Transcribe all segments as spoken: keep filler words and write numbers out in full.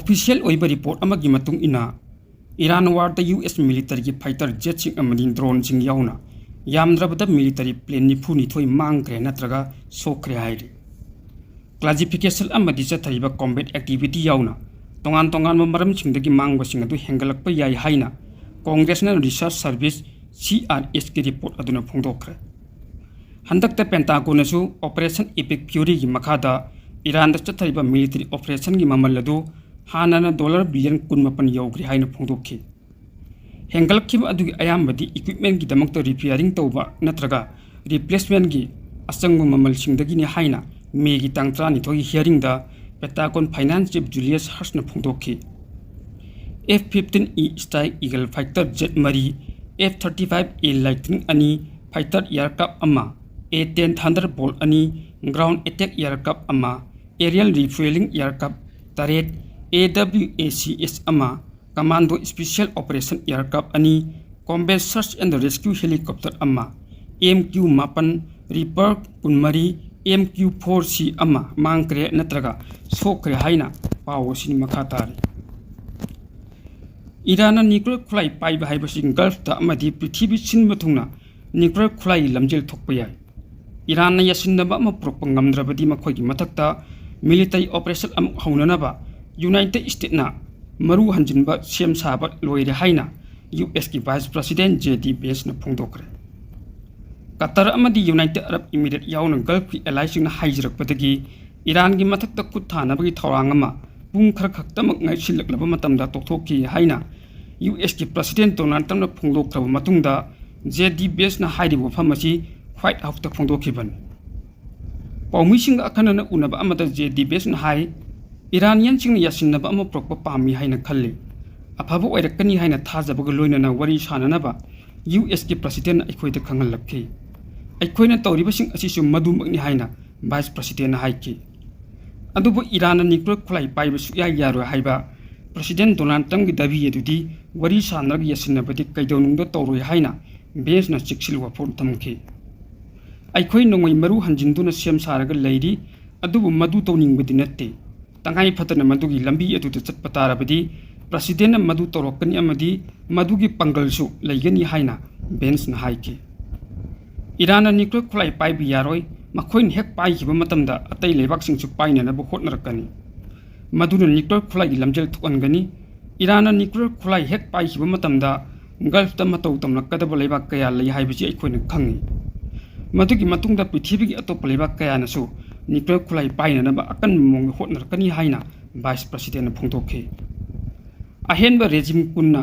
Official ꯑꯣꯏꯕ report ꯑꯃꯒꯤ ꯃꯇꯨꯡ ꯏꯟꯅ, ꯏꯔꯥꯟ ꯋꯥꯔꯗ ꯌꯨ ꯑꯦꯁ ꯃꯤꯂꯤꯇꯔꯤꯒꯤ ꯐꯥꯏꯇꯔ ꯖꯦꯠꯁꯤꯡ ꯑꯃꯗꯤ ꯗ꯭ꯔꯣꯟꯁꯤꯡ ꯌꯥꯎꯅ ꯌꯥꯝꯗ꯭ꯔꯕꯗ ꯃꯤꯂꯤꯇꯔꯤ ꯄ꯭ꯂꯦꯟ ꯅꯤꯐꯨ ꯅꯤꯊꯣꯏ ꯃꯥꯡꯈ꯭ꯔꯦ ꯅꯠꯇ꯭ꯔꯒ ꯁꯣꯛꯈ꯭ꯔꯦ ꯍꯥꯏꯔꯤ꯫ ꯀ꯭ꯂꯥꯁꯤꯐꯤꯀꯦꯁꯟ ꯑꯃꯗꯤ ꯆꯠꯊꯔꯤꯕ ꯀꯣꯝꯕꯦꯠ ꯑꯦꯛꯇꯤꯚꯤꯇꯤ ꯌꯥꯎꯅ ꯇꯣꯉꯥꯟ ꯇꯣꯉꯥꯟꯕ ꯃꯔꯝꯁꯤꯡꯗꯒꯤ ꯃꯥꯡꯕꯁꯤꯡ ꯑꯗꯨ ꯍꯦꯟꯒꯠꯂꯛꯄ ꯌꯥꯏ ꯍꯥꯏꯅ Congressional Research Service, C R S ꯀꯤ ꯔꯤꯄꯣꯔꯠ ꯑꯗꯨꯅ ꯐꯣꯡꯗꯣꯛꯈ꯭ꯔꯦ꯫ ꯍꯟꯗꯛꯇ ꯄꯦꯟꯇꯥꯒꯣꯟꯅꯁꯨ ꯑꯣꯄꯔꯦꯁꯟ ꯏꯄꯤꯛ ꯐ꯭ꯌꯨꯔꯤꯒꯤ ꯃꯈꯥꯗ ꯏꯔꯥꯟꯗ ꯆꯠꯊꯔꯤꯕ ꯃꯤꯂꯤꯇꯔꯤ ꯑꯣꯄꯔꯦꯁꯟꯒꯤ ꯃꯃꯜ ꯑꯗꯨ ꯍꯥꯟꯅꯅ ꯗꯣꯂꯔ ꯕꯤꯂꯤꯌꯟ ꯀꯨꯟꯃꯥꯄꯟ ꯌꯧꯈ꯭ꯔꯦ ꯍꯥꯏꯅ ꯐꯣꯡꯗꯣꯛꯈꯤ꯫ ꯍꯦꯟꯒꯠꯂꯛꯈꯤꯕ ꯑꯗꯨꯒꯤ ꯑꯌꯥꯝꯕꯗꯤ ꯏꯀ꯭ꯋꯤꯞꯃꯦꯟꯒꯤꯗꯃꯛꯇ ꯔꯤꯄꯤꯌꯥꯔꯤꯡ ꯇꯧꯕ ꯅꯠꯇ꯭ꯔꯒ ꯔꯤꯄ꯭ꯂꯦꯁꯃꯦꯟꯒꯤ ꯑꯆꯪꯕ ꯃꯃꯜꯁꯤꯡꯗꯒꯤꯅꯤ ꯍꯥꯏꯅ ꯃꯦꯒꯤ ꯇꯥꯡ ꯇꯔꯥꯅꯤꯊꯣꯏꯒꯤ ꯍꯤꯌꯥꯔꯤꯡꯗ ꯄꯦꯟꯇꯥꯒꯣꯟ ꯐꯥꯏꯅꯥꯟꯁ ꯆꯤꯐ ꯖꯨꯂꯤꯌꯁ ꯍꯔꯁꯅ ꯐꯣꯡꯗꯣꯛꯈꯤ꯫ F fifteen E strike eagle fighter Z ꯃꯔꯤ, ꯑꯦꯐ ꯊꯥꯔꯇꯤ ꯐꯥꯏꯚ ꯑꯦ ꯂꯥꯏꯠꯅꯤꯡ ꯑꯅꯤ, ꯐꯥꯏꯇꯔ ꯑꯦꯌꯔꯀ꯭ꯔꯥꯐ ꯑꯃ, ꯑꯦ ꯇꯦꯟ ꯊꯟꯗꯔꯕꯣꯜꯠ ꯑꯅꯤ, ꯒ꯭ꯔꯥꯎꯟ ꯑꯦꯇꯦꯛ ꯑꯦꯌꯔꯀ꯭ꯔꯥꯐ ꯑꯃ, ꯑꯦꯔꯤꯌꯦꯜ ꯔꯤꯐ꯭ꯌꯨꯑꯦꯂꯤꯡ ꯑꯦꯌꯔꯀ꯭ꯔꯥꯐ ꯇꯔꯦꯠ, ꯑꯦ ꯗꯕ꯭ꯂꯤꯎ ꯑꯦ ꯁꯤ ꯑꯦꯁ ꯑꯃ, ꯀꯃꯥꯟꯗꯣ ꯁ꯭ꯄꯦꯁꯤꯌꯦꯜ ꯑꯣꯄꯔꯦꯁꯟ ꯑꯦꯌꯔꯀ꯭ꯔꯥꯐ ꯑꯅꯤ, combat search and rescue helicopter ꯑꯃ, ꯑꯦꯝ ꯀ꯭ꯌꯨ ꯃꯥꯄꯟ, ꯔꯤꯄꯔ ꯀꯨꯟꯃꯔꯤ, ꯑꯦꯝ ꯀ꯭ꯌꯨ ꯐꯣꯔ ꯁꯤ ꯑꯃ ꯃꯥꯡꯈ꯭ꯔꯦ ꯅꯠꯇ꯭ꯔꯒ ꯁꯣꯛꯈ꯭ꯔꯦ ꯍꯥꯏꯅ ꯄꯥꯎ ꯑꯁꯤꯅ ꯃꯈꯥ ꯇꯥꯔꯤ꯫ ꯏꯔꯥꯟꯅ ꯅ꯭ꯌꯨꯀ꯭ꯂꯤꯌꯔ ꯈꯨꯠꯂꯥꯏ ꯄꯥꯏꯕ ꯍꯥꯏꯕꯁꯤ ꯒꯜꯐꯇ ꯑꯃꯗꯤ ꯄ꯭ꯔꯤꯊꯤꯕꯤ ꯁꯤꯟꯕ ꯊꯨꯡꯅ ꯅ꯭ꯌꯨꯀ꯭ꯂꯤꯌꯔ ꯈꯨꯠꯂꯥꯏꯒꯤ ꯂꯝꯖꯦꯜ ꯊꯣꯛꯄ ꯌꯥꯏ꯫ ꯏꯔꯥꯟꯅ ꯌꯥꯁꯤꯟꯅꯕ ꯑꯃ ꯄꯨꯔꯛꯄ ꯉꯝꯗ꯭ꯔꯕꯗꯤ ꯃꯈꯣꯏꯒꯤ ꯃꯊꯛꯇ ꯃꯤꯂꯤꯇꯔꯤ ꯑꯣꯄꯔꯦꯁꯟ ꯑꯃꯨꯛ ꯍꯧꯅꯅꯕ ꯌꯨꯅꯥꯏꯇꯦꯗ ꯁ꯭ꯇꯦꯠꯅ ꯃꯔꯨ ꯍꯟꯖꯤꯟꯕ ꯁꯦꯝ ꯁꯥꯕ ꯂꯣꯏꯔꯦ ꯍꯥꯏꯅ ꯌꯨ ꯑꯦꯁꯀꯤ ꯚꯥꯏꯁ ꯄ꯭ꯔꯁꯤꯗꯦꯟ ꯖꯦ ꯗꯤ ꯚꯦꯟꯁꯅ ꯐꯣꯡꯗꯣꯛꯈ꯭ꯔꯦ꯫ ꯀꯇꯔ ꯑꯃꯗꯤ ꯌꯨꯅꯥꯏꯇꯦꯗ ꯑꯔꯕ ꯏꯃꯤꯔꯦꯠ ꯌꯥꯎꯅ ꯒꯜꯐꯀꯤ ꯑꯦꯂꯥꯏꯁꯤꯡꯅ ꯍꯥꯏꯖꯔꯛꯄꯗꯒꯤ ꯏꯔꯥꯟꯒꯤ ꯃꯊꯛꯇ ꯈꯨꯠ ꯊꯥꯅꯕꯒꯤ ꯊꯧꯔꯥꯡ ꯑꯃ ꯄꯨꯡ ꯈꯔ ꯈꯛꯇꯃꯛ ꯉꯥꯏꯁꯤꯜꯂꯛꯂꯕ ꯃꯇꯝꯗ ꯇꯣꯛꯊꯣꯛꯈꯤ ꯍꯥꯏꯅ ꯌꯨ ꯑꯦꯁꯀꯤ ꯄ꯭ꯔꯁꯤꯗꯦꯟ ꯗꯣꯅꯥꯜꯗ ꯇ꯭ꯔꯝꯞꯅ ꯐꯣꯡꯗꯣꯛꯈ꯭ꯔꯕ ꯃꯇꯨꯡꯗ ꯖꯦ ꯗꯤ ꯚꯦꯟꯁꯅ ꯍꯥꯏꯔꯤꯕ ꯋꯥꯐꯝ ꯑꯁꯤ ꯋꯥꯏꯠ ꯍꯥꯎꯁꯇ ꯐꯣꯡꯗꯣꯛꯈꯤꯕꯅꯤ꯫ ꯄꯥꯎꯃꯤꯁꯤꯡꯒ ꯑꯈꯟꯅꯅ ꯎꯅꯕ ꯑꯃꯗ ꯖꯦ ꯗꯤ ꯚꯦꯟꯁꯅ ꯍꯥꯏ, ꯏꯔꯥꯅꯤꯌꯟꯁꯤꯡꯅ ꯌꯥꯁꯤꯟꯅꯕ ꯑꯃ ꯄꯨꯔꯛꯄ ꯄꯥꯝꯃꯤ ꯍꯥꯏꯅ ꯈꯜꯂꯤ꯫ ꯑꯐꯕ ꯑꯣꯏꯔꯛꯀꯅꯤ ꯍꯥꯏꯅ ꯊꯥꯖꯕꯒ ꯂꯣꯏꯅꯅ ꯋꯥꯔꯤ ꯁꯥꯅꯅꯕ ꯌꯨ ꯑꯦꯁꯀꯤ ꯄ꯭ꯔꯁꯤꯗꯦꯟꯅ ꯑꯩꯈꯣꯏꯗ ꯈꯪꯍꯜꯂꯛꯈꯤ꯫ ꯑꯩꯈꯣꯏꯅ ꯇꯧꯔꯤꯕꯁꯤꯡ ꯑꯁꯤꯁꯨ ꯃꯗꯨꯃꯛꯅꯤ ꯍꯥꯏꯅ ꯚꯥꯏꯁ ꯄ꯭ꯔꯁꯤꯗꯦꯟꯅ ꯍꯥꯏꯈꯤ꯫ ꯑꯗꯨꯕꯨ ꯏꯔꯥꯟꯅ ꯅ꯭ꯌꯨꯀ꯭ꯂꯤꯌꯔ ꯈꯨꯠꯂꯥꯏ ꯄꯥꯏꯕ ꯁꯨꯛꯌꯥ ꯌꯥꯔꯣꯏ ꯍꯥꯏꯕ ꯄ꯭ꯔꯁꯤꯗꯦꯟ ꯗꯣꯅꯥꯜꯗ ꯇ꯭ꯔꯝꯞꯀꯤ ꯗꯥꯕꯤ ꯑꯗꯨꯗꯤ ꯋꯥꯔꯤ ꯁꯥꯅꯔꯒ ꯌꯥꯁꯤꯟꯅꯕꯗꯤ ꯀꯩꯗꯧꯅꯨꯡꯗ ꯇꯧꯔꯣꯏ ꯍꯥꯏꯅ ꯚꯦꯟꯁꯅ ꯆꯦꯛꯁꯤꯜ ꯋꯥꯐꯝ ꯊꯝꯈꯤ꯫ ꯑꯩꯈꯣꯏ ꯅꯣꯡꯃꯩ ꯃꯔꯨ ꯍꯟꯖꯤꯟꯗꯨꯅ ꯁꯦꯝ ꯁꯥꯔꯒ ꯂꯩꯔꯤ, ꯑꯗꯨꯕꯨ ꯃꯗꯨ ꯇꯧꯅꯤꯡꯕꯗꯤ ꯅꯠꯇꯦ꯫ ꯇꯉꯥꯏ ꯐꯗꯅ ꯃꯗꯨꯒꯤ ꯂꯝꯕꯤ ꯑꯗꯨꯗ ꯆꯠꯄ ꯇꯥꯔꯕꯗꯤ Presidentꯅ ꯃꯗꯨ ꯇꯧꯔꯛꯀꯅꯤ ꯑꯃꯗꯤ ꯃꯗꯨꯒꯤ ꯄꯥꯡꯒꯜꯁꯨ ꯂꯩꯒꯅꯤ ꯍꯥꯏꯅ Vanceꯅ ꯍꯥꯏꯈꯤ꯫ ꯏꯔꯥꯟꯅ nuclear ꯈꯨꯠꯂꯥꯏ ꯄꯥꯏꯕ ꯌꯥꯔꯣꯏ, ꯃꯈꯣꯏꯅ ꯍꯦꯛ ꯄꯥꯏꯈꯤꯕ ꯃꯇꯝꯗ ꯑꯇꯩ ꯂꯩꯕꯥꯛꯁꯤꯡꯁꯨ ꯄꯥꯏꯅꯅꯕ ꯍꯣꯠꯅꯔꯛꯀꯅꯤ꯫ ꯃꯗꯨꯅ nuclear ꯈꯨꯠꯂꯥꯏꯒꯤ ꯂꯝꯖꯦꯜ ꯊꯣꯛꯍꯟꯒꯅꯤ꯫ ꯏꯔꯥꯟꯅ nuclear ꯈꯨꯠꯂꯥꯏ ꯍꯦꯛ ꯄꯥꯏꯈꯤꯕ ꯃꯇꯝꯗ Gulfꯇ ꯃꯇꯧ ꯇꯝꯂꯛꯀꯗꯕ ꯂꯩꯕꯥꯛ ꯀꯌꯥ ꯂꯩ ꯍꯥꯏꯕꯁꯤ ꯑꯩꯈꯣꯏꯅ ꯈꯪꯏ꯫ ꯃꯗꯨꯒꯤ ꯃꯇꯨꯡꯗ ꯄ꯭ꯔꯤꯊꯤꯕꯤꯒꯤ ꯑꯇꯣꯞꯄ ꯂꯩꯕꯥꯛ ꯀꯌꯥꯅꯁꯨ nuclear ꯈꯨꯠꯂꯥꯏ ꯄꯥꯏꯅꯅꯕ ꯑꯀꯟꯕ ꯃꯑꯣꯡꯗ ꯍꯣꯠꯅꯔꯛꯀꯅꯤ ꯍꯥꯏꯅ Vice Presidentꯅ ꯐꯣꯡꯗꯣꯛꯈꯤ꯫ ꯑꯍꯦꯟꯕ regime ꯀꯨꯟꯅ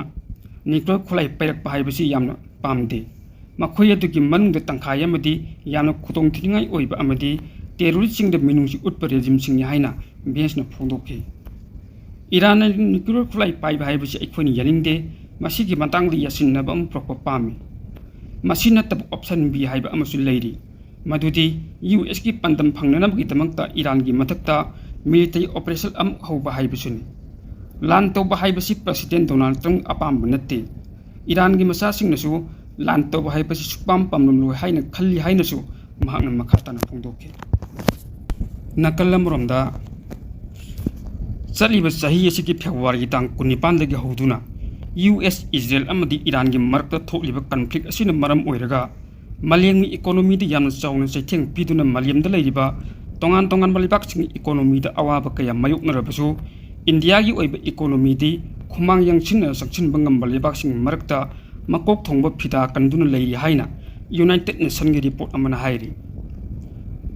nuclear ꯈꯨꯠꯂꯥꯏ ꯄꯥꯏꯔꯛꯄ ꯍꯥꯏꯕꯁꯤ ꯌꯥꯝꯅ ꯄꯥꯝꯗꯦ꯫ ꯃꯈꯣꯏ ꯑꯗꯨꯒꯤ ꯃꯅꯨꯡꯗ ꯇꯪꯈꯥꯏ ꯑꯃꯗꯤ ꯌꯥꯝꯅ ꯈꯨꯗꯣꯡꯊꯤꯅꯤꯡꯉꯥꯏ ꯑꯣꯏꯕ ꯑꯃꯗꯤ terroristꯁꯤꯡꯗ ꯃꯤꯅꯨꯡꯁꯤ ꯎꯠꯄ regimeꯁꯤꯡꯅꯤ ꯍꯥꯏꯅ Vanceꯅ ꯐꯣꯡꯗꯣꯛꯈꯤ꯫ ꯏꯔꯥꯟꯅ nuclear ꯈꯨꯠꯂꯥꯏ ꯄꯥꯏꯕ ꯍꯥꯏꯕꯁꯤ ꯑꯩꯈꯣꯏꯅ ꯌꯥꯅꯤꯡꯗꯦ꯫ ꯃꯁꯤꯒꯤ ꯃꯇꯥꯡꯗ ꯌꯥꯁꯤꯟꯅꯕ ꯑꯃ ꯄꯨꯔꯛꯄ ꯄꯥꯝꯃꯤ꯫ ꯃꯁꯤ ꯅꯠꯇꯕ option B ꯍꯥꯏꯕ ꯑꯃꯁꯨ ꯂꯩꯔꯤ, ꯃꯗꯨꯗꯤ USꯀꯤ ꯄꯥꯟꯗꯝ ꯐꯪꯅꯅꯕꯒꯤꯗꯃꯛꯇ ꯏꯔꯥꯟꯒꯤ ꯃꯊꯛꯇ military operation ꯑꯃ ꯍꯧꯕ ꯍꯥꯏꯕꯁꯤꯅꯤ꯫ ꯂꯥꯟ ꯇꯧꯕ ꯍꯥꯏꯕꯁꯤ President Donald Trump ꯑꯄꯥꯝꯕ ꯅꯠꯇꯦ꯫ ꯏꯔꯥꯟꯒꯤ ꯃꯆꯥꯁꯤꯡꯅꯁꯨ ꯂꯥꯟ ꯇꯧꯕ ꯍꯥꯏꯕꯁꯤ ꯁꯨꯛꯄꯥꯝ ꯄꯥꯝꯂꯝꯂꯣꯏ ꯍꯥꯏꯅ ꯈꯜꯂꯤ ꯍꯥꯏꯅꯁꯨ ꯃꯍꯥꯛꯅ ꯃꯈꯥ ꯇꯥꯅ ꯐꯣꯡꯗꯣꯛꯈꯤ꯫ ꯅꯥꯀꯜ ꯑꯃꯔꯣꯝꯗ, ꯆꯠꯂꯤꯕ ꯆꯍꯤ ꯑꯁꯤꯒꯤ Februaryꯒꯤ ꯇꯥꯡ ꯀꯨꯟꯅꯤꯄꯥꯟꯗꯒꯤ ꯍꯧꯗꯨꯅ US, Israel ꯑꯃꯗꯤ ꯏꯔꯥꯟꯒꯤ ꯃꯔꯛꯇ ꯊꯣꯛꯂꯤꯕ conflict ꯑꯁꯤꯅ ꯃꯔꯝ ꯑꯣꯏꯔꯒ ꯃꯥꯂꯦꯝꯒꯤ economyꯗ ꯌꯥꯝꯅ ꯆꯥꯎꯅ ꯆꯩꯊꯦꯡ ꯄꯤꯗꯨꯅ ꯃꯥꯂꯦꯝꯗ ꯂꯩꯔꯤꯕ ꯇꯣꯉꯥꯟ ꯇꯣꯉꯥꯟꯕ ꯂꯩꯕꯥꯛꯁꯤꯡꯒꯤ economyꯗ ꯑꯋꯥꯕ ꯀꯌꯥ ꯃꯥꯌꯣꯛꯅꯔꯕꯁꯨ, ꯏꯟꯗꯤꯌꯥꯒꯤ ꯑꯣꯏꯕ economyꯗꯤ ꯈꯨꯃꯥꯡ ꯌꯥꯡꯁꯤꯟꯅ ꯆꯪꯁꯤꯟꯕ ꯉꯝꯕ ꯂꯩꯕꯥꯛꯁꯤꯡꯒꯤ ꯃꯔꯛꯇ ꯃꯀꯣꯛ ꯊꯣꯡꯕ ꯐꯤꯗꯥ ꯀꯟꯗꯨꯅ ꯂꯩꯔꯤ ꯍꯥꯏꯅ United Nationꯒꯤ report ꯑꯃꯅ ꯍꯥꯏꯔꯤ꯫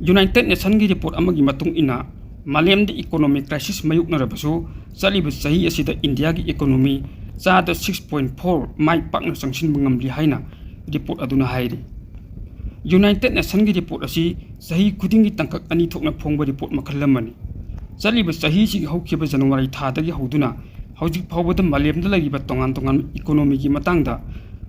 United Nationꯒꯤ report ꯑꯃꯒꯤ ꯃꯇꯨꯡ ꯏꯟꯅ, ꯃꯥꯂꯦꯝꯗ economic crisis ꯃꯥꯌꯣꯛꯅꯔꯕꯁꯨ, ꯆꯠꯂꯤꯕ ꯆꯍꯤ ꯑꯁꯤꯗ ꯏꯟꯗꯤꯌꯥꯒꯤ economy ꯆꯥꯗ six point four ꯃꯥꯏ ꯄꯥꯛꯅ ꯆꯪꯁꯤꯟꯕ ꯉꯝꯂꯤ ꯍꯥꯏꯅ report ꯑꯗꯨꯅ ꯍꯥꯏꯔꯤ꯫ United Nationꯒꯤ report ꯑꯁꯤ ꯆꯍꯤ ꯈꯨꯗꯤꯡꯒꯤ ꯇꯥꯡꯀꯛ ꯑꯅꯤ ꯊꯣꯛꯅ ꯐꯣꯡꯕ report ꯃꯈꯜ ꯑꯃꯅꯤ꯫ ꯆꯠꯂꯤꯕ ꯆꯍꯤꯁꯤꯒꯤ ꯍꯧꯈꯤꯕ January ꯊꯥꯗꯒꯤ ꯍꯧꯗꯨꯅ ꯍꯧꯖꯤꯛ ꯐꯥꯎꯕꯗ ꯃꯥꯂꯦꯝꯗ ꯂꯩꯔꯤꯕ ꯇꯣꯉꯥꯟ ꯇꯣꯉꯥꯟꯕ economyꯒꯤ ꯃꯇꯥꯡꯗ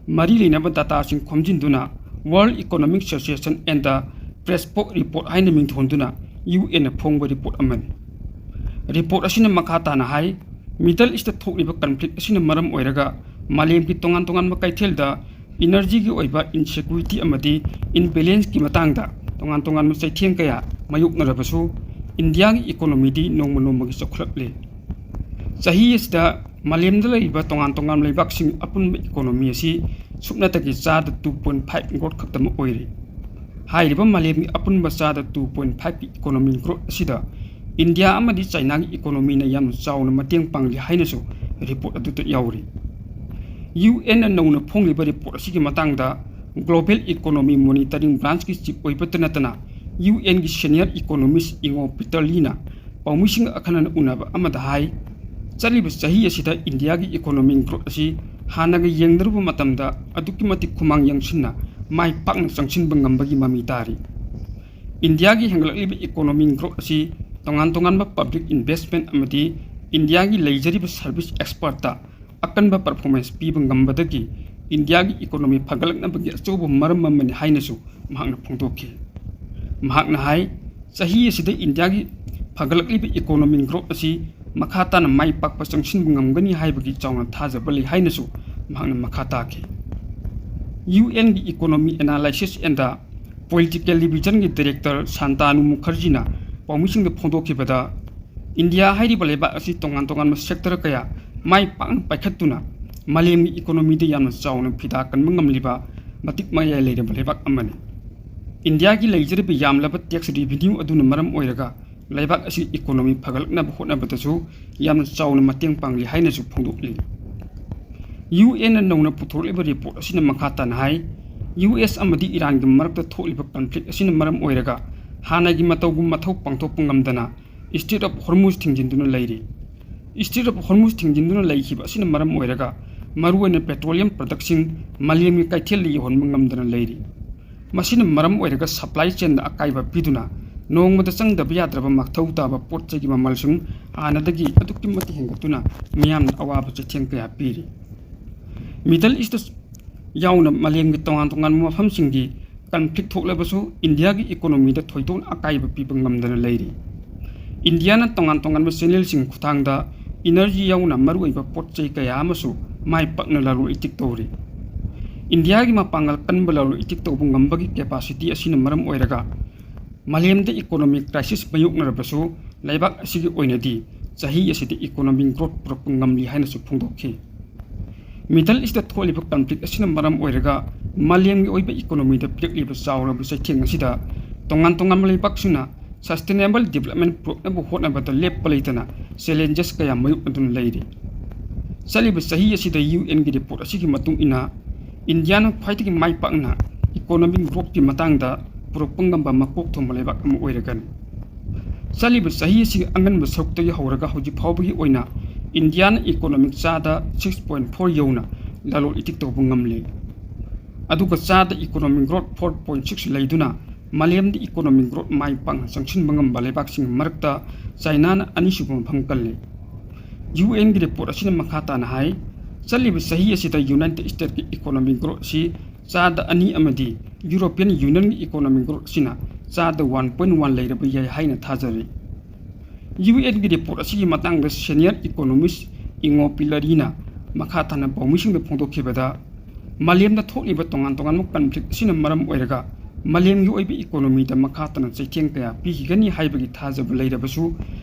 ꯃꯔꯤ ꯂꯩꯅꯕ dataꯁꯤꯡ ꯈꯣꯝꯖꯤꯟꯗꯨꯅ World Economic Association and the Pressburg Report ꯍꯥꯏꯅ ꯃꯤꯡꯊꯣꯟꯗꯨꯅ UNꯅ ꯐꯣꯡꯕ report ꯑꯃꯅꯤ꯫ Report ꯑꯁꯤꯅ ꯃꯈꯥ ꯇꯥꯅ ꯍꯥꯏ, Middle Eastꯇ ꯊꯣꯛꯂꯤꯕ conflict ꯑꯁꯤꯅ ꯃꯔꯝ ꯑꯣꯏꯔꯒ ꯃꯥꯂꯦꯝꯒꯤ ꯇꯣꯉꯥꯟ ꯇꯣꯉꯥꯟꯕ ꯀꯩꯊꯦꯜꯗ energyꯒꯤ ꯑꯣꯏꯕ insecurity ꯑꯃꯗꯤ imbalanceꯀꯤ ꯃꯇꯥꯡꯗ ꯇꯣꯉꯥꯟ ꯇꯣꯉꯥꯟꯕ ꯆꯩꯊꯦꯡ ꯀꯌꯥ ꯃꯥꯌꯣꯛꯅꯔꯕꯁꯨ, ꯏꯟꯗꯤꯌꯥꯒꯤ ꯏꯀꯣꯅꯣꯃꯤꯗꯤ ꯅꯣꯡꯃ ꯅꯣꯡꯃꯒꯤ ꯆꯥꯎꯈꯠꯂꯛꯂꯤ꯫ ꯆꯍꯤ ꯑꯁꯤꯗ ꯃꯥꯂꯦꯝꯗ ꯂꯩꯔꯤꯕ ꯇꯣꯉꯥꯟ ꯇꯣꯉꯥꯟꯕ ꯂꯩꯕꯥꯛꯁꯤꯡ ꯑꯄꯨꯟꯕ ꯏꯀꯣꯅꯣꯃꯤ ꯑꯁꯤ ꯁꯨꯞꯅꯇꯒꯤ ꯆꯥꯗ two point five growth ꯈꯛꯇꯃꯛ ꯑꯣꯏꯔꯤ꯫ ꯍꯥꯏꯔꯤꯕ ꯃꯥꯂꯦꯝꯒꯤ ꯑꯄꯨꯟꯕ ꯆꯥꯗ two point five ꯀꯤ ꯏꯀꯣꯅꯣꯃꯤ growth ꯑꯁꯤꯗ ꯏꯟꯗꯤꯌꯥ ꯑꯃꯗꯤ ꯆꯥꯏꯅꯥꯒꯤ ꯏꯀꯣꯅꯣꯃꯤꯅ ꯌꯥꯝꯅ ꯆꯥꯎꯅ ꯃꯇꯦꯡ ꯄꯥꯡꯂꯤ ꯍꯥꯏꯅꯁꯨ ꯔꯤꯄꯣꯔꯠ ꯑꯗꯨꯗ ꯌꯥꯎꯔꯤ꯫ ꯌꯨ ꯑꯦꯟꯅ ꯅꯧꯅ ꯐꯣꯡꯂꯤꯕ ꯔꯤꯄꯣꯔꯠ ꯑꯁꯤꯒꯤ ꯃꯇꯥꯡꯗ Global Economy Monitoring Branchꯀꯤ chief ꯑꯣꯏꯕꯇ ꯅꯠꯇꯅ ꯌꯨ ꯑꯦꯟꯒꯤ senior economist ꯏꯉꯣ ꯄꯤꯇꯔ ꯂꯤꯅ ꯄꯥꯎꯃꯤꯁꯤꯡꯒ ꯑꯈꯟꯅꯅ ꯎꯅꯕ ꯑꯃꯗ ꯍꯥꯏ, ꯆꯠꯂꯤꯕ ꯆꯍꯤ ꯑꯁꯤꯗ ꯏꯟꯗꯤꯌꯥꯒꯤ economic growth ꯑꯁꯤ ꯍꯥꯟꯅꯒ ꯌꯦꯡꯅꯔꯨꯕ ꯃꯇꯝꯗ ꯑꯗꯨꯛꯀꯤ ꯃꯇꯤꯛ ꯈꯨꯃꯥꯡ ꯌꯥꯡꯁꯤꯟꯅ ꯃꯥꯏ ꯄꯥꯛꯅ ꯆꯪꯁꯤꯟꯕ ꯉꯝꯕꯒꯤ ꯃꯃꯤ ꯇꯥꯔꯤ꯫ ꯏꯟꯗꯤꯌꯥꯒꯤ ꯍꯦꯟꯒꯠꯂꯛꯂꯤꯕ economic growth ꯑꯁꯤ ꯇꯣꯉꯥꯟ ꯇꯣꯉꯥꯟꯕ public investment ꯑꯃꯗꯤ ꯏꯟꯗꯤꯌꯥꯒꯤ ꯂꯩꯖꯔꯤꯕ service expertꯇ ꯑꯀꯟꯕ performance ꯄꯤꯕ ꯉꯝꯕꯗꯒꯤ ꯏꯟꯗꯤꯌꯥꯒꯤ economy ꯐꯒꯠꯂꯛꯅꯕꯒꯤ ꯑꯆꯧꯕ ꯃꯔꯝ ꯑꯃꯅꯤ ꯍꯥꯏꯅꯁꯨ ꯃꯍꯥꯛꯅ ꯐꯣꯡꯗꯣꯛꯈꯤ꯫ ꯃꯍꯥꯛꯅ ꯍꯥꯏ, ꯆꯍꯤ ꯑꯁꯤꯗ ꯏꯟꯗꯤꯌꯥꯒꯤ ꯐꯒꯠꯂꯛꯂꯤꯕ economic growth ꯑꯁꯤ ꯃꯈꯥ ꯇꯥꯅ ꯃꯥꯏ ꯄꯥꯛꯄ ꯆꯪꯁꯤꯟꯕ ꯉꯝꯒꯅꯤ ꯍꯥꯏꯕꯒꯤ ꯆꯥꯎꯅ ꯊꯥꯖꯕ ꯂꯩ ꯍꯥꯏꯅꯁꯨ ꯃꯍꯥꯛꯅ ꯃꯈꯥ ꯇꯥꯈꯤ꯫ ꯌꯨ ꯑꯦꯟꯒꯤ Economy Analysis and Political Revisionꯒꯤ director ꯁꯥꯟꯇꯥꯅꯨ ꯃꯨꯈꯔꯖꯤꯅ ꯄꯥꯎꯃꯤꯁꯤꯡꯗ ꯐꯣꯡꯗꯣꯛꯈꯤꯕꯗ, ꯏꯟꯗꯤꯌꯥ ꯍꯥꯏꯔꯤꯕ ꯂꯩꯕꯥꯛ ꯑꯁꯤ ꯇꯣꯉꯥꯟ ꯇꯣꯉꯥꯟꯕ sector ꯀꯌꯥ ꯃꯥꯏ ꯄꯥꯛꯅ ꯄꯥꯏꯈꯠꯇꯨꯅ ꯃꯥꯂꯦꯝꯒꯤ economyꯗ ꯌꯥꯝꯅ ꯆꯥꯎꯅ ꯐꯤꯗꯥ ꯀꯟꯕ ꯉꯝꯂꯤꯕ ꯃꯇꯤꯛ ꯃꯌꯥꯏ ꯂꯩꯔꯕ ꯂꯩꯕꯥꯛ ꯑꯃꯅꯤ꯫ ꯏꯟꯗꯤꯌꯥꯒꯤ ꯂꯩꯖꯔꯤꯕ ꯌꯥꯝꯂꯕ tax revenue ꯑꯗꯨꯅ ꯃꯔꯝ ꯑꯣꯏꯔꯒ ꯂꯩꯕꯥꯛ ꯑꯁꯤ economy ꯐꯒꯠꯂꯛꯅꯕ ꯍꯣꯠꯅꯕꯗꯁꯨ ꯌꯥꯝꯅ ꯆꯥꯎꯅ ꯃꯇꯦꯡ ꯄꯥꯡꯂꯤ ꯍꯥꯏꯅꯁꯨ ꯐꯣꯡꯗꯣꯛꯂꯤ꯫ ꯌꯨ ꯑꯦꯟꯅ ꯅꯧꯅ ꯄꯨꯊꯣꯔꯛꯂꯤꯕ ꯔꯤꯄꯣꯔꯠ ꯑꯁꯤꯅ ꯃꯈꯥ ꯇꯥꯅ ꯍꯥꯏ, ꯌꯨ ꯑꯦꯁ ꯑꯃꯗꯤ ꯏꯔꯥꯟꯒꯤ ꯃꯔꯛꯇ ꯊꯣꯛꯂꯤꯕ conflict ꯑꯁꯤꯅ ꯃꯔꯝ ꯑꯣꯏꯔꯒ ꯍꯥꯟꯅꯒꯤ ꯃꯇꯧꯒꯨꯝ ꯃꯊꯧ ꯄꯥꯡꯊꯣꯛꯄ ꯉꯝꯗꯅ Strait of Hormuz ꯊꯤꯡꯖꯤꯟꯗꯨꯅ ꯂꯩꯔꯤ꯫ Strait of Hormuz ꯊꯤꯡꯖꯤꯟꯗꯨꯅ ꯂꯩꯈꯤꯕ ꯑꯁꯤꯅ ꯃꯔꯝ ꯑꯣꯏꯔꯒ ꯃꯔꯨꯑꯣꯏꯅ petroleum productꯁꯤꯡ ꯃꯥꯂꯦꯝꯒꯤ ꯀꯩꯊꯦꯜꯗ ꯌꯧꯍꯟꯕ ꯉꯝꯗꯅ ꯂꯩꯔꯤ꯫ ꯃꯁꯤꯅ ꯃꯔꯝ ꯑꯣꯏꯔꯒ supply chainꯗ ꯑꯀꯥꯏꯕ ꯄꯤꯗꯨꯅ ꯅꯣꯡꯃꯗ ꯆꯪꯗꯕ ꯌꯥꯗ꯭ꯔꯕ ꯃꯊꯧ ꯇꯥꯕ ꯄꯣꯠ ꯆꯩꯒꯤ ꯃꯃꯜꯁꯤꯡ ꯍꯥꯟꯅꯗꯒꯤ ꯑꯗꯨꯛꯀꯤ ꯃꯇꯤꯛ ꯍꯦꯟꯒꯠꯇꯨꯅ ꯃꯤꯌꯥꯝꯅ ꯑꯋꯥꯕ ꯆꯩꯊꯦꯡ ꯀꯌꯥ ꯄꯤꯔꯤ꯫ Middle East ꯌꯥꯎꯅ ꯃꯥꯂꯦꯝꯒꯤ ꯇꯣꯉꯥꯟ ꯇꯣꯉꯥꯟꯕ ꯃꯐꯝꯁꯤꯡꯒꯤ conflict ꯊꯣꯛꯂꯕꯁꯨ ꯏꯟꯗꯤꯌꯥꯒꯤ economyꯗ ꯊꯣꯏꯗꯣꯛꯅ ꯑꯀꯥꯏꯕ ꯄꯤꯕ ꯉꯝꯗꯅ ꯂꯩꯔꯤ꯫ ꯏꯟꯗꯤꯌꯥꯅ ꯇꯣꯉꯥꯟ ꯇꯣꯉꯥꯟꯕ channelꯁꯤꯡ ꯈꯨꯠꯊꯥꯡꯗ energy ꯌꯥꯎꯅ ꯃꯔꯨꯑꯣꯏꯕ ꯄꯣꯠ ꯆꯩ ꯀꯌꯥ ꯑꯃꯁꯨ ꯃꯥꯏ ꯄꯥꯛꯅ ꯂꯂꯣꯟ ꯏꯇꯤꯛ ꯇꯧꯔꯤ꯫ ꯏꯟꯗꯤꯌꯥꯒꯤ ꯃꯄꯥꯡꯒꯜ ꯀꯟꯕ ꯂꯂꯣꯟ ꯏꯇꯤꯛ ꯇꯧꯕ ꯉꯝꯕꯒꯤ capacity ꯑꯁꯤꯅ ꯃꯔꯝ ꯑꯣꯏꯔꯒ ꯃꯥꯂꯦꯝꯗ economic crisis ꯃꯥꯌꯣꯛꯅꯔꯕꯁꯨ ꯂꯩꯕꯥꯛ ꯑꯁꯤꯒꯤ ꯑꯣꯏꯅꯗꯤ ꯆꯍꯤ ꯑꯁꯤꯗ economic growth ꯄꯨꯔꯛꯄ ꯉꯝꯂꯤ ꯍꯥꯏꯅꯁꯨ ꯐꯣꯡꯗꯣꯛꯈꯤ꯫ Middle East ꯇ ꯊꯣꯛꯂꯤꯕ conflict ꯑꯁꯤꯅ ꯃꯔꯝ ꯑꯣꯏꯔꯒ ꯃꯥꯂꯦꯝꯒꯤ ꯑꯣꯏꯕ economy ꯗ ꯄꯤꯔꯛꯂꯤꯕ ꯆꯥꯎꯔꯕ ꯆꯩꯊꯦꯡ ꯑꯁꯤꯗ ꯇꯣꯉꯥꯟ ꯇꯣꯉꯥꯟꯕ ꯂꯩꯕꯥꯛꯁꯤꯡꯅ sustainable development ꯄꯨꯔꯛꯅꯕ ꯍꯣꯠꯅꯕꯗ ꯂꯦꯞꯄ ꯂꯩꯇꯅ challenges ꯀꯌꯥ ꯃꯥꯌꯣꯛꯅꯗꯨꯅ ꯂꯩꯔꯤ꯫ ꯆꯠꯂꯤꯕ ꯆꯍꯤ ꯑꯁꯤꯗ U N ꯒꯤ report ꯑꯁꯤꯒꯤ ꯃꯇꯨꯡ ꯏꯟꯅ ꯏꯟꯗꯤꯌꯥꯅ ꯈ꯭ꯋꯥꯏꯗꯒꯤ ꯃꯥꯏ ꯄꯥꯛꯅ economic growth ꯀꯤ ꯃꯇꯥꯡꯗ ꯄꯨꯔꯛꯄ ꯉꯝꯕ ꯃꯀꯣꯛ ꯊꯣꯡꯕ ꯂꯩꯕꯥꯛ ꯑꯃ ꯑꯣꯏꯔꯒꯅꯤ꯫ ꯆꯠꯂꯤꯕ ꯆꯍꯤ ꯑꯁꯤꯒꯤ ꯑꯉꯟꯕ ꯁꯔꯨꯛꯇꯒꯤ ꯍꯧꯔꯒ ꯍꯧꯖꯤꯛ ꯐꯥꯎꯕꯒꯤ ꯑꯣꯏꯅ ꯏꯟꯗꯤꯌꯥꯅ economic ꯆꯥꯗ six point four ꯌꯧꯅ ꯂꯂꯣꯟ ꯏꯇꯤꯛ ꯇꯧꯕ ꯉꯝꯂꯤ꯫ ꯑꯗꯨꯒ ꯆꯥꯗ economic growth four point six ꯂꯩꯗꯨꯅ ꯃꯥꯂꯦꯝꯗ economic growth ꯃꯥꯏ ꯄꯥꯛꯅ ꯆꯪꯁꯤꯟꯕ ꯉꯝꯕ ꯂꯩꯕꯥꯛꯁꯤꯡꯒꯤ ꯃꯔꯛꯇ ꯆꯥꯏꯅꯥꯅ ꯑꯅꯤꯁꯨꯕ ꯃꯐꯝ ꯀꯜꯂꯤ꯫ U N ꯒꯤ report ꯑꯁꯤꯅ ꯃꯈꯥ ꯇꯥꯅ ꯍꯥꯏ, ꯆꯠꯂꯤꯕ ꯆꯍꯤ ꯑꯁꯤꯗ United States ꯀꯤ economic growth ꯑꯁꯤ ꯆꯥꯗ ꯑꯅꯤ ꯑꯃꯗꯤ European Union ꯒꯤ economic growth ꯑꯁꯤꯅ ꯆꯥꯗ one point one ꯂꯩꯔꯕ ꯌꯥꯏ ꯍꯥꯏꯅ ꯊꯥꯖꯔꯤ꯫ U N ꯒꯤ report ꯑꯁꯤꯒꯤ ꯃꯇꯥꯡꯗ senior economist ꯏꯉꯣ ꯄꯤꯂꯔꯤꯅ ꯃꯈꯥ ꯇꯥꯅ ꯄꯥꯎꯃꯤꯁꯤꯡꯗ ꯐꯣꯡꯗꯣꯛꯈꯤꯕꯗ, ꯃꯥꯂꯦꯝꯗ ꯊꯣꯛꯂꯤꯕ ꯇꯣꯉꯥꯟ ꯇꯣꯉꯥꯟꯕ conflict ꯑꯁꯤꯅ ꯃꯔꯝ ꯑꯣꯏꯔꯒ ꯃꯥꯂꯦꯝꯒꯤ ꯑꯣꯏꯕ economy ꯗ ꯃꯈꯥ ꯇꯥꯅ ꯆꯩꯊꯦꯡ ꯀꯌꯥ ꯄꯤꯈꯤꯒꯅꯤ ꯍꯥꯏꯕꯒꯤ ꯊꯥꯖꯕ ꯂꯩꯔꯕꯁꯨ,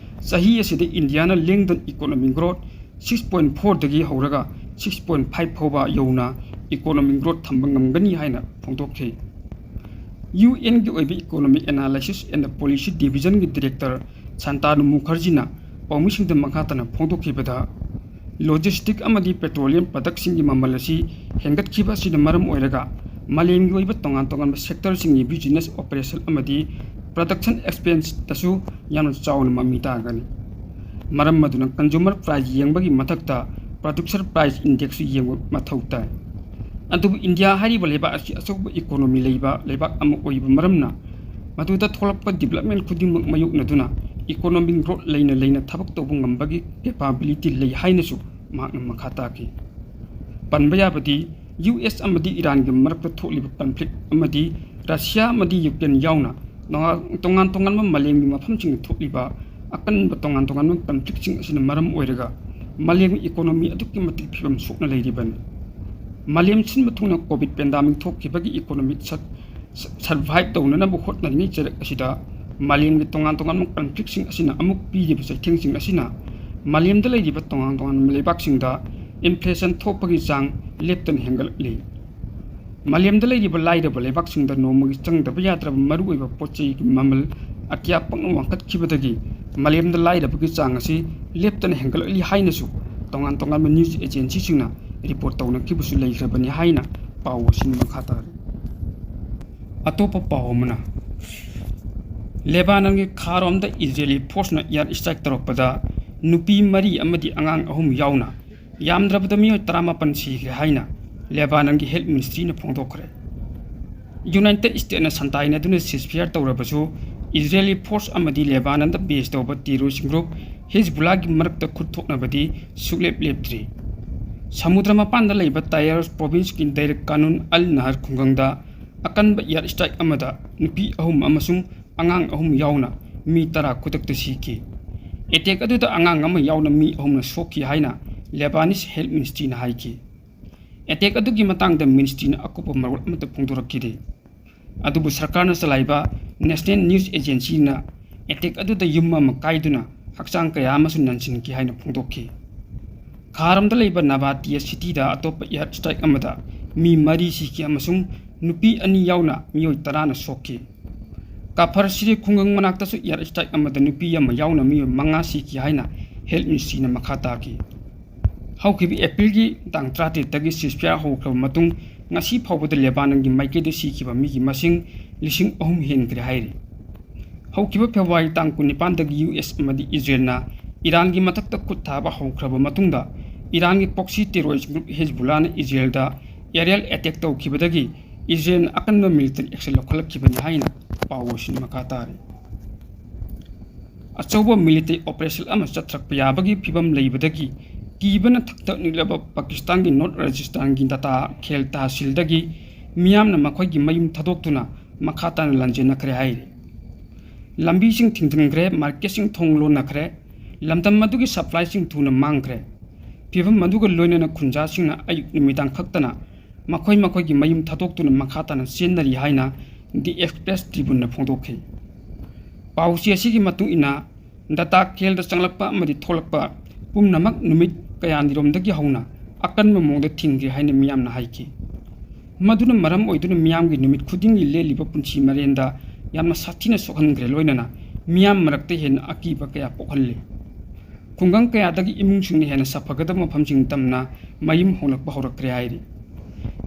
ꯆꯍꯤ ꯑꯁꯤꯗ ꯏꯟꯗꯤꯌꯥꯅ ꯂꯦꯡꯗꯅ economic growth six point four ꯗꯒꯤ ꯍꯧꯔꯒ six point five ꯐꯥꯎꯕ ꯌꯧꯅ economic growth ꯊꯝꯕ ꯉꯝꯒꯅꯤ ꯍꯥꯏꯅ ꯐꯣꯡꯗꯣꯛꯈꯤ꯫ U N ꯒꯤ ꯑꯣꯏꯕ economic analysis and policy division ꯒꯤ director ꯁꯥꯟꯇꯥꯅꯨ ꯃꯨꯈꯔꯖꯤꯅ ꯄꯥꯎꯃꯤꯁꯤꯡꯗ ꯃꯈꯥ ꯇꯥꯅ ꯐꯣꯡꯗꯣꯛꯈꯤꯕꯗ, logistic ꯑꯃꯗꯤ petroleum product ꯁꯤꯡꯒꯤ ꯃꯃꯜ ꯑꯁꯤ ꯍꯦꯟꯒꯠꯈꯤꯕ ꯑꯁꯤꯅ ꯃꯔꯝ ꯑꯣꯏꯔꯒ ꯃꯥꯂꯦꯝꯒꯤ ꯑꯣꯏꯕ ꯇꯣꯉꯥꯟ ꯇꯣꯉꯥꯟꯕ sector ꯁꯤꯡꯒꯤ business operation ꯑꯃꯗꯤ production expense ꯇꯁꯨ ꯌꯥꯝꯅ ꯆꯥꯎꯅ ꯃꯃꯤ ꯇꯥꯒꯅꯤ꯫ ꯃꯔꯝ ꯑꯗꯨꯅ consumer price ꯌꯦꯡꯕꯒꯤ ꯃꯊꯛꯇ producer price index ꯁꯨ ꯌꯦꯡꯕ ꯃꯊꯧ ꯇꯥꯏ꯫ ꯑꯗꯨꯕꯨ ꯏꯟꯗꯤꯌꯥ ꯍꯥꯏꯔꯤꯕ ꯂꯩꯕꯥꯛ ꯑꯁꯤ ꯑꯆꯧꯕ economy ꯂꯩꯕ ꯂꯩꯕꯥꯛ ꯑꯃ ꯑꯣꯏꯕ ꯃꯔꯝꯅ, ꯃꯗꯨꯗ ꯊꯣꯛꯂꯛꯄ development ꯈꯨꯗꯤꯡꯃꯛ ꯃꯥꯌꯣꯛꯅꯗꯨꯅ economic growth ꯂꯩꯅ ꯂꯩꯅ ꯊꯕꯛ ꯇꯧꯕ ꯉꯝꯕꯒꯤ capability ꯂꯩ ꯍꯥꯏꯅꯁꯨ ꯃꯍꯥꯛꯅ ꯃꯈꯥ ꯇꯥꯈꯤ꯫ ꯄꯟꯕ ꯌꯥꯕꯗꯤ, U S ꯑꯃꯗꯤ ꯏꯔꯥꯟꯒꯤ ꯃꯔꯛꯇ ꯊꯣꯛꯂꯤꯕ conflict ꯑꯃꯗꯤ ꯔꯁꯤꯌꯥ ꯑꯃꯗꯤ ꯌꯨꯀ꯭ꯔꯦꯟ ꯌꯥꯎꯅ ꯇꯣꯉꯥꯟ ꯇꯣꯉꯥꯟ ꯇꯣꯉꯥꯟꯕ ꯃꯥꯂꯦꯝꯒꯤ ꯃꯐꯝꯁꯤꯡꯗ ꯊꯣꯛꯂꯤꯕ ꯑꯀꯟꯕ ꯇꯣꯉꯥꯟ ꯇꯣꯉꯥꯟꯕ conflict ꯁꯤꯡ ꯑꯁꯤꯅ ꯃꯔꯝ ꯑꯣꯏꯔꯒ ꯃꯥꯂꯦꯝꯒꯤ economy ꯑꯗꯨꯛꯀꯤ ꯃꯇꯤꯛ ꯐꯤꯕꯝ ꯁꯣꯛꯅ ꯂꯩꯔꯤꯕꯅꯤ꯫ ꯃꯥꯂꯦꯝ ꯁꯤꯟꯕ ꯊꯨꯡꯅ COVID pandemic ꯊꯣꯛꯈꯤꯕꯒꯤ economic ꯁꯛ ꯁꯔꯚꯥꯏꯚ ꯇꯧꯅꯅꯕ ꯍꯣꯠꯅꯔꯤꯉꯩ ꯆꯩꯔꯛ ꯑꯁꯤꯗ ꯃꯥꯂꯦꯝꯒꯤ ꯇꯣꯉꯥꯟ ꯇꯣꯉꯥꯟꯕ ꯀꯟꯐ꯭ꯂꯤꯛꯁꯤꯡ ꯑꯁꯤꯅ ꯑꯃꯨꯛ ꯄꯤꯔꯤꯕ ꯆꯩꯊꯦꯡꯁꯤꯡ ꯑꯁꯤꯅ ꯃꯥꯂꯦꯝꯗ ꯂꯩꯔꯤꯕ ꯇꯣꯉꯥꯟ ꯇꯣꯉꯥꯟꯕ ꯂꯩꯕꯥꯛꯁꯤꯡꯗ ꯏꯟꯐ꯭ꯂꯦꯁꯟ ꯊꯣꯛꯄꯒꯤ ꯆꯥꯡ ꯂꯦꯞꯇꯅ ꯍꯦꯟꯒꯠꯂꯛꯂꯤ꯫ ꯃꯥꯂꯦꯝꯗ ꯂꯩꯔꯤꯕ ꯂꯥꯏꯔꯕ ꯂꯩꯕꯥꯛꯁꯤꯡꯗ ꯅꯣꯡꯃꯒꯤ ꯆꯪꯗꯕ ꯌꯥꯗ꯭ꯔꯕ ꯃꯔꯨꯑꯣꯏꯕ ꯄꯣꯠ ꯆꯩꯒꯤ ꯃꯃꯜ ꯑꯇꯤꯌꯥ ꯄꯪꯅ ꯋꯥꯡꯈꯠꯈꯤꯕꯗꯒꯤ ꯃꯥꯂꯦꯝꯗ ꯂꯥꯏꯔꯕꯒꯤ ꯆꯥꯡ ꯑꯁꯤ ꯂꯦꯞꯇꯅ ꯍꯦꯟꯒꯠꯂꯛꯂꯤ ꯍꯥꯏꯅꯁꯨ ꯇꯣꯉꯥꯟ ꯇꯣꯉꯥꯟꯕ ꯅ꯭ꯌꯨꯁ ꯑꯦꯖꯦꯟꯁꯤꯁꯤꯡꯅ ꯔꯤꯄꯣꯔꯠ ꯇꯧꯅꯈꯤꯕꯁꯨ ꯂꯩꯈ꯭ꯔꯕꯅꯤ ꯍꯥꯏꯅ ꯄꯥꯎ ꯑꯁꯤꯅ ꯃꯈꯥ ꯇꯥꯔꯤ꯫ ꯑꯇꯣꯞꯄ ꯄꯥꯎ ꯑꯃꯅ, ꯂꯦꯕꯥꯅꯟꯒꯤ ꯈꯥꯔꯣꯝꯗ ꯏꯖꯔꯦꯂꯤ ꯐꯣꯔꯁꯅ ꯏꯌꯥꯔ ꯁ꯭ꯇ꯭ꯔꯥꯏꯛ ꯇꯧꯔꯛꯄꯗ ꯅꯨꯄꯤ ꯃꯔꯤ ꯑꯃꯗꯤ ꯑꯉꯥꯡ ꯑꯍꯨꯝ ꯌꯥꯎꯅ ꯌꯥꯝꯗ꯭ꯔꯕꯗ ꯃꯤꯑꯣꯏ ꯇꯔꯥꯃꯥꯄꯟ ꯁꯤꯈ꯭ꯔꯦ ꯍꯥꯏꯅ ꯂꯦꯕꯥꯅꯟꯒꯤ ꯍꯦꯜꯊ ꯃꯤꯅꯤꯁꯇ꯭ꯔꯤꯅ ꯐꯣꯡꯗꯣꯛꯈ꯭ꯔꯦ꯫ ꯌꯨꯅꯥꯏꯇꯦꯗ ꯁ꯭ꯇꯦꯠꯅ ꯁꯟꯗꯥꯏꯅꯗꯨꯅ ꯁꯤꯖꯐꯤꯌꯥꯔ ꯇꯧꯔꯕꯁꯨ, ꯏꯖꯔꯦꯂꯤ ꯐꯣꯔꯁ ꯑꯃꯗꯤ ꯂꯦꯕꯥꯅꯟꯗ ꯕꯦꯖ ꯇꯧꯕ ꯇꯦꯔꯣꯔꯤꯁ ꯒ꯭ꯔꯨꯞ ꯍꯤꯖꯕꯨꯂꯥꯒꯤ ꯃꯔꯛꯇ ꯈꯨꯠ ꯊꯣꯛꯅꯕꯗꯤ ꯁꯨꯛꯂꯦꯞ ꯂꯦꯞꯇ꯭ꯔꯤ꯫ ꯁꯃꯨꯗ꯭ꯔ ꯃꯄꯥꯟꯗ ꯂꯩꯕ ꯇꯥꯌꯔꯁ ꯄ꯭ꯔꯣꯚꯤꯟꯁꯀꯤ ꯗꯩꯔ ꯀꯥꯅꯨꯟ ꯑꯜ ꯅꯍꯔ ꯈꯨꯡꯒꯪꯗ ꯑꯀꯟꯕ ꯏꯌꯥꯔ ꯁ꯭ꯇ꯭ꯔꯥꯏꯛ ꯑꯃꯗ ꯅꯨꯄꯤ ꯑꯍꯨꯝ ꯑꯃꯁꯨꯡ ꯑꯉꯥꯡ ꯑꯍꯨꯝ ꯌꯥꯎꯅ ꯃꯤ ꯇꯔꯥ ꯈꯨꯗꯛꯇ ꯁꯤꯈꯤ꯫ ꯑꯦꯇꯦꯛ ꯑꯗꯨꯗ ꯑꯉꯥꯡ ꯑꯃ ꯌꯥꯎꯅ ꯃꯤ ꯑꯍꯨꯝꯅ ꯁꯣꯛꯈꯤ ꯍꯥꯏꯅ ꯂꯦꯕꯥꯅꯤꯁ ꯍꯦꯜꯊ ꯃꯤꯅꯤꯁꯇ꯭ꯔꯤꯅ ꯍꯥꯏꯈꯤ꯫ ꯑꯦꯇꯦꯛ ꯑꯗꯨꯒꯤ ꯃꯇꯥꯡꯗ ꯃꯤꯅꯤꯁꯇ꯭ꯔꯤꯅ ꯑꯀꯨꯞꯄ ꯃꯔꯣꯜ ꯑꯃꯠꯇ ꯐꯣꯡꯗꯣꯔꯛꯈꯤꯗꯦ꯫ ꯑꯗꯨꯕꯨ ꯁꯔꯀꯥꯔꯅ ꯆꯂꯥꯏꯕ ꯅꯦꯁꯅꯦꯜ ꯅ꯭ꯌꯨꯁ ꯑꯦꯖꯦꯟꯁꯤꯅ ꯑꯦꯇꯦꯛ ꯑꯗꯨꯗ ꯌꯨꯝ ꯑꯃ ꯀꯥꯏꯗꯨꯅ ꯍꯛꯆꯥꯡ ꯀꯌꯥ ꯑꯃꯁꯨ ꯅꯟꯁꯤꯟꯈꯤ ꯍꯥꯏꯅ ꯐꯣꯡꯗꯣꯛꯈꯤ꯫ ꯈꯥꯔꯝꯗ ꯂꯩꯕ ꯅꯕꯥꯇꯤꯌꯥ ꯁꯤꯇꯤꯗ ꯑꯇꯣꯞꯄ ꯏꯌꯥꯔ ꯁ꯭ꯇ꯭ꯔꯥꯏꯛ ꯑꯃꯗ ꯃꯤ ꯃꯔꯤ ꯁꯤꯈꯤ ꯑꯃꯁꯨꯡ ꯅꯨꯄꯤ ꯑꯅꯤ ꯌꯥꯎꯅ ꯃꯤꯑꯣꯏ ꯇꯔꯥꯅ ꯁꯣꯛꯈꯤ꯫ ꯀꯥꯐꯔ ꯁꯤꯔꯤ ꯈꯨꯡꯒꯪ ꯃꯅꯥꯛꯇꯁꯨ ꯏꯌꯥꯔ ꯁ꯭ꯇ꯭ꯔꯥꯏꯛ ꯑꯃꯗ ꯅꯨꯄꯤ ꯑꯃ ꯌꯥꯎꯅ ꯃꯤꯑꯣꯏ ꯃꯉꯥ ꯁꯤꯈꯤ ꯍꯥꯏꯅ ꯍꯦꯜꯊ ꯃꯤꯅꯤꯁꯇ꯭ꯔꯤꯅ ꯃꯈꯥ ꯇꯥꯈꯤ꯫ ꯍꯧꯈꯤꯕ ꯑꯦꯄ꯭ꯔꯤꯜꯒꯤ ꯇꯥꯡ ꯇꯔꯥꯇꯔꯦꯠꯇꯒꯤ ꯁꯤꯖꯐꯤꯌꯥꯔ ꯍꯧꯈ꯭ꯔꯕ ꯃꯇꯨꯡ, ꯉꯁꯤ ꯐꯥꯎꯕꯗ ꯂꯦꯕꯥꯅꯟꯒꯤ ꯃꯥꯏꯀꯩꯗ ꯁꯤꯈꯤꯕ ꯃꯤꯒꯤ ꯃꯁꯤꯡ ꯂꯤꯁꯤꯡ ꯑꯍꯨꯝ ꯍꯦꯟꯈ꯭ꯔꯦ ꯍꯥꯏꯔꯤ꯫ ꯍꯧꯈꯤꯕ ꯐꯦꯕ꯭ꯔꯨꯋꯥꯔꯤ ꯇꯥꯡ ꯀꯨꯟꯅꯤꯄꯥꯟꯗꯒꯤ ꯌꯨ ꯑꯦꯁ ꯑꯃꯗꯤ ꯏꯖꯔꯦꯜꯅ ꯏꯔꯥꯟꯒꯤ ꯃꯊꯛꯇ ꯈꯨꯠ ꯊꯥꯕ ꯍꯧꯈ꯭ꯔꯕ ꯃꯇꯨꯡꯗ, ꯏꯔꯥꯟꯒꯤ ꯄ꯭ꯔꯣꯛꯁꯤ ꯇꯦꯔꯣꯔꯤꯁ ꯒ꯭ꯔꯨꯞ ꯍꯤꯖꯕꯨꯜꯂꯥꯅ ꯏꯖꯔꯦꯜꯗ ꯑꯦꯔꯤꯌꯦꯜ ꯑꯦꯇꯦꯛ ꯇꯧꯈꯤꯕꯗꯒꯤ ꯏꯖꯔꯦꯜꯅ ꯑꯀꯟꯕ ꯃꯤꯂꯤꯇꯔꯤ ꯑꯦꯛꯁꯟ ꯂꯧꯈꯠꯂꯛꯈꯤꯕꯅꯤ ꯍꯥꯏꯅ ꯄꯥꯎ ꯑꯁꯤꯅ ꯃꯈꯥ ꯇꯥꯔꯤ꯫ ꯑꯆꯧꯕ ꯃꯤꯂꯤꯇꯔꯤ ꯑꯣꯄꯔꯦꯁꯟ ꯑꯃ ꯆꯠꯊꯔꯛꯄ ꯌꯥꯕꯒꯤ ꯐꯤꯕꯝ ꯂꯩꯕꯗꯒꯤ ꯀꯤꯕꯅ ꯊꯛꯊꯛ ꯅꯤꯛꯂꯕ ꯄꯥꯀꯤꯁꯇꯥꯟꯒꯤ ꯅꯣꯔꯠ ꯔꯥꯖꯁꯊꯥꯟꯒꯤ ꯗꯇꯥ ꯈꯦꯜ ꯇꯍꯁꯤꯜꯗꯒꯤ ꯃꯤꯌꯥꯝꯅ ꯃꯈꯣꯏꯒꯤ ꯃꯌꯨꯝ ꯊꯥꯗꯣꯛꯇꯨꯅ ꯃꯈꯥ ꯇꯥꯅ ꯂꯥꯟꯖꯦꯟꯅꯈ꯭ꯔꯦ ꯍꯥꯏꯔꯤ꯫ ꯂꯝꯕꯤꯁꯤꯡ ꯊꯤꯡꯖꯤꯟꯈ꯭ꯔꯦ, ꯃꯥꯔꯀꯦꯠꯁꯤꯡ ꯊꯣꯡ ꯂꯣꯟꯅꯈ꯭ꯔꯦ, ꯂꯝꯗꯝ ꯑꯗꯨꯒꯤ ꯁꯄ꯭ꯂꯥꯏꯁꯤꯡ ꯊꯨꯅ ꯃꯥꯡꯈ꯭ꯔꯦ꯫ ꯐꯤꯕꯝ ꯑꯗꯨꯒ ꯂꯣꯏꯅꯅ ꯈꯨꯟꯖꯥꯁꯤꯡꯅ ꯑꯌꯨꯛ ꯅꯨꯃꯤꯗꯥꯡ ꯈꯛꯇꯅ ꯃꯈꯣꯏ ꯃꯈꯣꯏꯒꯤ ꯃꯌꯨꯝ ꯊꯥꯗꯣꯛꯇꯨꯅ ꯃꯈꯥ ꯇꯥꯅ ꯆꯦꯟꯅꯔꯤ ꯍꯥꯏꯅ The Express Tribune-ꯅ ꯐꯣꯡꯗꯣꯛꯈꯤ꯫ ꯄꯥꯎꯆꯦ ꯑꯁꯤꯒꯤ ꯃꯇꯨꯡ ꯏꯟꯅ, ꯗꯇꯥ ꯈꯦꯜꯗ ꯆꯪꯂꯛꯄ ꯑꯃꯗꯤ ꯊꯣꯛꯂꯛꯄ ꯄꯨꯝꯅꯃꯛ ꯅꯨꯃꯤꯠ ꯀꯌꯥꯅꯤꯔꯣꯝꯗꯒꯤ ꯍꯧꯅ ꯑꯀꯟꯕ ꯃꯑꯣꯡꯗ ꯊꯤꯡꯈ꯭ꯔꯦ ꯍꯥꯏꯅ ꯃꯤꯌꯥꯝꯅ ꯍꯥꯏꯈꯤ꯫ ꯃꯗꯨꯅ ꯃꯔꯝ ꯑꯣꯏꯗꯨꯅ ꯃꯤꯌꯥꯝꯒꯤ ꯅꯨꯃꯤꯠ ꯈꯨꯗꯤꯡꯒꯤ ꯂꯦꯜꯂꯤꯕ ꯄꯨꯟꯁꯤ ꯃꯔꯦꯟꯗ ꯌꯥꯝꯅ ꯁꯥꯊꯤꯅ ꯁꯣꯛꯍꯟꯈ꯭ꯔꯦ, ꯂꯣꯏꯅꯅ ꯃꯤꯌꯥꯝ ꯃꯔꯛꯇ ꯍꯦꯟꯅ ꯑꯀꯤꯕ ꯀꯌꯥ ꯄꯣꯛꯍꯜꯂꯤ꯫ ꯈꯨꯡꯒꯪ ꯀꯌꯥꯗꯒꯤ ꯏꯃꯨꯡꯁꯤꯡꯅ ꯍꯦꯟꯅ ꯁꯥꯐꯒꯗꯕ ꯃꯐꯝꯁꯤꯡ ꯇꯝꯅ ꯃꯌꯨꯝ ꯍꯣꯡꯂꯛꯄ ꯍꯧꯔꯛꯈ꯭ꯔꯦ ꯍꯥꯏꯔꯤ꯫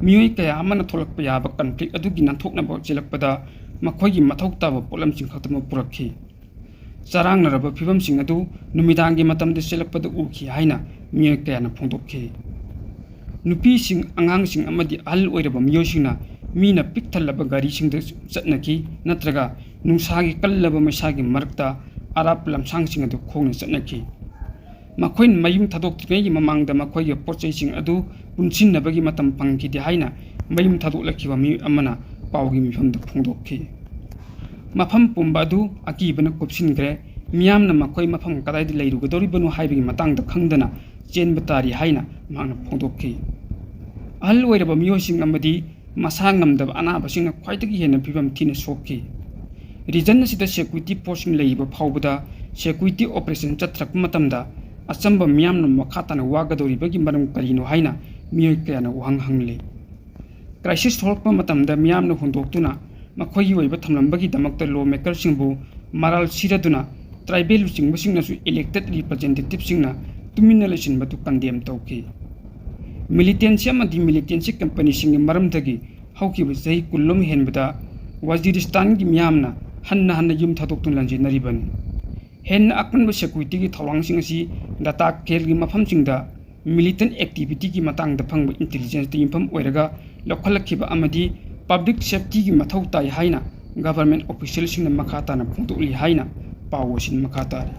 ꯃꯤꯑꯣꯏ ꯀꯌꯥ ꯑꯃꯅ ꯊꯣꯛꯂꯛꯄ ꯌꯥꯕ ꯀꯟꯐ꯭ꯂꯤꯛ ꯑꯗꯨꯒꯤ ꯅꯥꯟꯊꯣꯛꯅꯕ ꯆꯦꯜꯂꯛꯄꯗ ꯃꯈꯣꯏꯒꯤ ꯃꯊꯧ ꯇꯥꯕ ꯄꯣꯠꯂꯝꯁꯤꯡ ꯈꯛꯇꯃꯛ ꯄꯨꯔꯛꯈꯤ꯫ ꯆꯔꯥꯡꯅꯔꯕ ꯐꯤꯕꯝꯁꯤꯡ ꯑꯗꯨ ꯅꯨꯃꯤꯗꯥꯡꯒꯤ ꯃꯇꯝꯗ ꯆꯦꯜꯂꯛꯄꯗ ꯎꯈꯤ ꯍꯥꯏꯅ ꯃꯤꯑꯣꯏ ꯀꯌꯥꯅ ꯐꯣꯡꯗꯣꯛꯈꯤ꯫ ꯅꯨꯄꯤꯁꯤꯡ, ꯑꯉꯥꯡꯁꯤꯡ ꯑꯃꯗꯤ ꯑꯍꯜ ꯑꯣꯏꯔꯕ ꯃꯤꯑꯣꯏꯁꯤꯡꯅ ꯃꯤꯅ ꯄꯤꯛ ꯊꯜꯂꯕ ꯒꯥꯔꯤꯁꯤꯡꯗ ꯆꯠꯅꯈꯤ, ꯅꯠꯇ꯭ꯔꯒ ꯅꯨꯡꯁꯥꯒꯤ ꯀꯜꯂꯕ ꯃꯩꯁꯥꯒꯤ ꯃꯔꯛꯇ ꯑꯔꯥꯞꯄ ꯂꯝꯁꯥꯡꯁꯤꯡ ꯑꯗꯨ ꯈꯣꯡꯅ ꯆꯠꯅꯈꯤ꯫ ꯃꯈꯣꯏꯅ ꯃꯌꯨꯝ ꯊꯥꯗꯣꯛꯇ꯭ꯔꯤꯉꯩꯒꯤ ꯃꯃꯥꯡꯗ ꯃꯈꯣꯏꯒꯤ ꯄꯣꯠꯆꯩꯁꯤꯡ ꯑꯗꯨ ꯄꯨꯟꯁꯤꯟꯅꯕꯒꯤ ꯃꯇꯝ ꯐꯪꯈꯤꯗꯦ ꯍꯥꯏꯅ ꯃꯌꯨꯝ ꯊꯥꯗꯣꯛꯂꯛꯈꯤꯕ ꯃꯤꯑꯣꯏ ꯑꯃꯅ ꯄꯥꯎꯒꯤ ꯃꯤꯐꯝꯗ ꯐꯣꯡꯗꯣꯛꯈꯤ꯫ ꯃꯐꯝ ꯄꯨꯝꯕ ꯑꯗꯨ ꯑꯀꯤꯕꯅ ꯀꯨꯞꯁꯤꯟꯈ꯭ꯔꯦ꯫ ꯃꯤꯌꯥꯝꯅ ꯃꯈꯣꯏ ꯃꯐꯝ ꯀꯗꯥꯏꯗ ꯂꯩꯔꯨꯒꯗꯧꯔꯤꯕꯅꯣ ꯍꯥꯏꯕꯒꯤ ꯃꯇꯥꯡꯗ ꯈꯪꯗꯅ ꯆꯦꯟꯕ ꯇꯥꯔꯤ ꯍꯥꯏꯅ ꯃꯍꯥꯛꯅ ꯐꯣꯡꯗꯣꯛꯈꯤ꯫ ꯑꯍꯜ ꯑꯣꯏꯔꯕ ꯃꯤꯑꯣꯏꯁꯤꯡ ꯑꯃꯗꯤ ꯃꯁꯥ ꯉꯝꯗꯕ ꯑꯅꯥꯕꯁꯤꯡꯅ ꯈ꯭ꯋꯥꯏꯗꯒꯤ ꯍꯦꯟꯅ ꯐꯤꯕꯝ ꯊꯤꯅ ꯁꯣꯛꯈꯤ꯫ ꯔꯤꯖꯟ ꯑꯁꯤꯗ ꯁꯦꯀ꯭ꯌꯨꯔꯤꯇꯤ ꯐꯣꯔꯁꯁꯤꯡ ꯂꯩꯔꯤꯕ ꯐꯥꯎꯕꯗ ꯁꯦꯀ꯭ꯌꯨꯔꯤꯇꯤ ꯑꯣꯄꯔꯦꯁꯟ ꯆꯠꯊꯔꯛꯄ ꯃꯇꯝꯗ ꯑꯆꯝꯕ ꯃꯤꯌꯥꯝꯅ ꯃꯈꯥ ꯇꯥꯅ ꯋꯥꯒꯗꯧꯔꯤꯕꯒꯤ ꯃꯔꯝ ꯀꯔꯤꯅꯣ ꯍꯥꯏꯅ ꯃꯤꯑꯣꯏ ꯀꯌꯥꯅ ꯋꯥꯍꯪ ꯍꯪꯂꯤ꯫ ꯀ꯭ꯔꯥꯏꯁꯤꯁ ꯊꯣꯛꯂꯛꯄ ꯃꯇꯝꯗ ꯃꯤꯌꯥꯝꯅ ꯍꯨꯟꯗꯣꯛꯇꯨꯅ ꯃꯈꯣꯏꯒꯤ ꯑꯣꯏꯕ ꯊꯝꯂꯝꯕꯒꯤꯗꯃꯛꯇ ꯂꯣ ꯃꯦꯀꯔꯁꯤꯡꯕꯨ ꯃꯔꯥꯜ ꯁꯤꯔꯗꯨꯅ ꯇ꯭ꯔꯥꯏꯕꯦꯜ ꯂꯨꯆꯤꯡꯕꯁꯤꯡꯅꯁꯨ ꯏꯂꯦꯛꯇꯦꯗ ꯔꯤꯄ꯭ꯔꯖꯦꯟꯇꯦꯇꯤꯚꯁꯤꯡꯅ ꯇꯨꯃꯤꯟꯅ ꯂꯩꯁꯤꯟꯕꯗꯨ ꯀꯟꯗꯦꯝ ꯇꯧꯈꯤ꯫ ꯃꯤꯂꯤꯇꯦꯟꯁꯤ ꯑꯃꯗꯤ ꯃꯤꯂꯤꯇꯦꯟꯁꯤ ꯀꯝꯄꯅꯤꯁꯤꯡꯒꯤ ꯃꯔꯝꯗꯒꯤ ꯍꯧꯈꯤꯕ ꯆꯍꯤ ꯀꯨꯟꯂꯣꯝ ꯍꯦꯟꯕꯗ ꯋꯥꯖꯤꯔꯤꯁꯇꯥꯟꯒꯤ ꯃꯤꯌꯥꯝꯅ ꯍꯟꯅ ꯍꯟꯅ ꯌꯨꯝ ꯊꯥꯗꯣꯛꯇꯨꯅ ꯂꯥꯟꯖꯦꯟꯅꯔꯤꯕꯅꯤ꯫ ꯍꯦꯟꯅ ꯑꯀꯟꯕ ꯁꯦꯀ꯭ꯌꯨꯔꯤꯇꯤꯒꯤ ꯊꯧꯔꯥꯡꯁꯤꯡ ꯑꯁꯤ ꯗꯇꯥ ꯈꯦꯜꯒꯤ ꯃꯐꯝꯁꯤꯡꯗ ꯃꯤꯂꯤꯇꯦꯟ ꯑꯦꯛꯇꯤꯚꯤꯇꯤꯒꯤ ꯃꯇꯥꯡꯗ ꯐꯪꯕ ꯏꯟꯇꯦꯂꯤꯖꯦꯟꯁꯇ ꯌꯨꯝꯐꯝ ꯑꯣꯏꯔꯒ ꯂꯧꯈꯠꯂꯛꯈꯤꯕ ꯑꯃꯗꯤ ꯄꯕ꯭ꯂꯤꯛ ꯁꯦꯐꯇꯤꯒꯤ ꯃꯊꯧ ꯇꯥꯏ ꯍꯥꯏꯅ ꯒꯚꯔꯟꯃꯦꯟꯠ ꯑꯣꯐꯤꯁꯤꯌꯦꯜꯁꯤꯡꯅ ꯃꯈꯥ ꯇꯥꯅ ꯐꯣꯡꯗꯣꯛꯂꯤ ꯍꯥꯏꯅ ꯄꯥꯎ ꯑꯁꯤꯅ ꯃꯈꯥ ꯇꯥꯔꯤ꯫